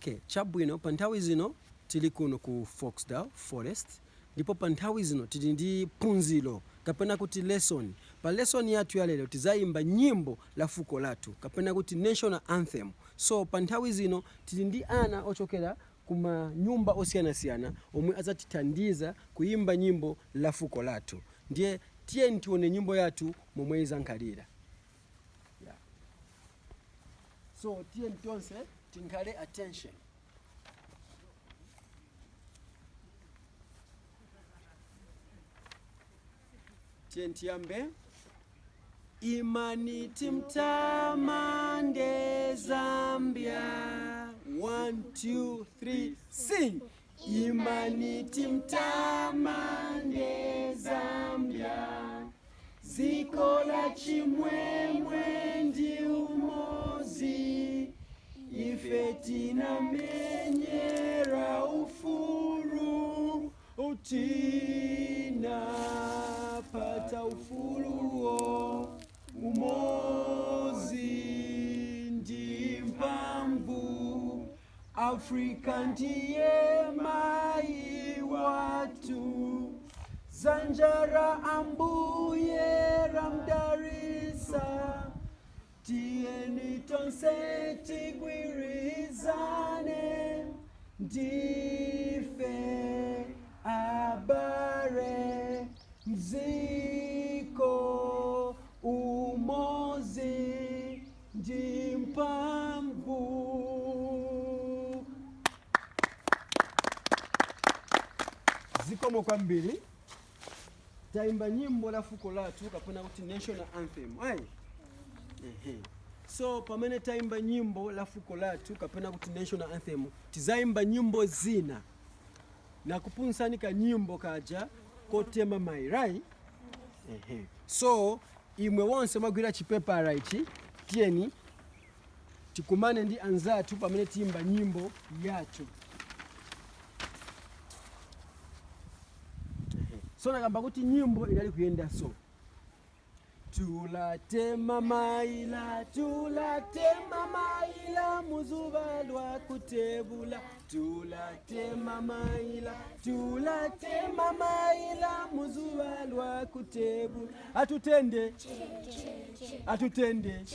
Okay, chabwino, pa nthawi zino tili kuno ku Foxdale Forest ndipo pa nthawi zino tili ndi phunziro kapena kuti lesson. Pa lesson yathu ya lero tizayimba nyimbo la fuko lathu kapena kuti national anthem. So pa nthawi zino tili ndi ana ochokera kuma nyumba osiyanasiyana omwe azatithandiza kuyimba nyimbo la fuko lathu. Ndiye tiyeni tione nyimbo yathu momwe izankhalira. Yeah. So tiyeni tonse tinkhale attention. Tiyeni tiyambe. Imani timtamande Zambia. 1, 2, 3, sing. Imani timtamande Zambia. Dziko la chimwemwe ndi umozi. Ife tinamenyera ufulu, tinapata ufuluwo, umozi ndi mphamvu. Afrika ndiye mai wathu, dzanja la Ambuye lamdalitsa. Tiyeni tonse tigwirizane, ndife abale mdziko umozi ndi mphamvu. Zikomo kwambiri. Taimba nyimbo la fuko lathu kapena kuti national anthem, ayi. Ehe. So pamene taimba nyimbo la fuko lathu kapena kuti national anthem, tizaimba nyimbo zina nakupunsani ka nyimbo kaja kotema mairai. Ehe. So imwe wonse mwagwira chipepala ichi, tiyeni tikumane ndi anzathu pamene tiyimba nyimbo yathu. So nakamba kuti nyimbo inali kuyenda so: tulatema maila, tulatema maila muzuva lwa kutebula, tulatema maila, tulatema maila muzuva lwa kutebula. Atutende, atutende,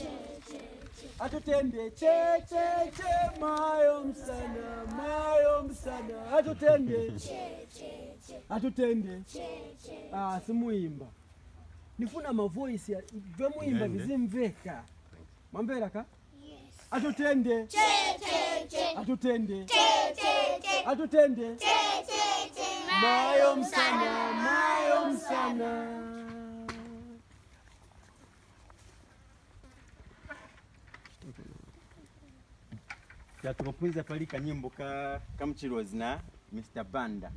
atutende, che che che, mayo msana, mayo msana, atutende, atutende. Ah, simuimba, nifuna ma voice vemuimba vizimveka. Mwamvera ka? Atutende, atutende, atutende, mayo msana, mayo msana. Tikuphunzira pali kanyimbo ka kamchilozi na Mr. Banda.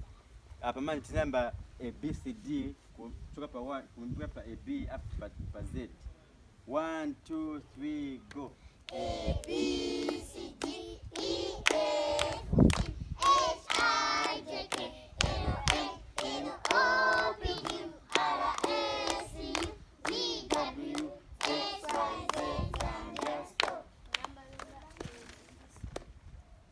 Apa mani tinamba A B C D kuchoka pa 1 kumpaka pa A B up pa Z. 1 2 3 go. A B C D E F G H I J K L M N O P Q R S U V W X Y Z and let's go.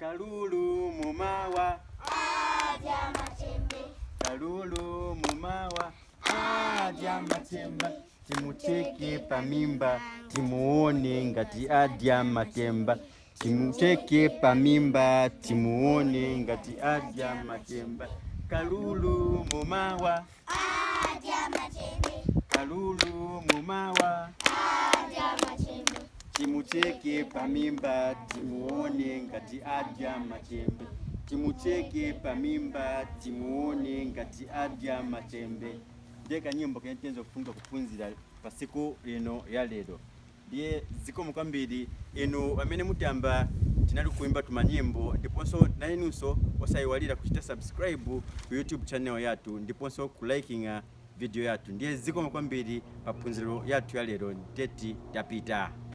Kalulu mumawa, Adya machembe. Kalulu mumawa, adya matemba, timuteke pamimba, timuone ngati adya matemba, timuteke pamimba, timuone ngati adya matemba. Kalulu mumawa, Adya machembe. Kalulu mumawa, Adya machembe. Timuteke pamimba, timuone ngati adya machembe, timuteke pamimba, timuone ngati adya machembe. Ndiye kanyimbo kentenzo kufunga kuphunzira pasiku lino ya lero. Ndiye zikomo kwambiri inu amene mutamba tinali kuimba tumanyimbo, ndiponso nainunso osayiwalira kuchita subscribe ku YouTube channel yathu ndiponso kulikinga video yathu. Ndiye zikomo kwambiri pa phunziro yathu ya lero. Teti tapita.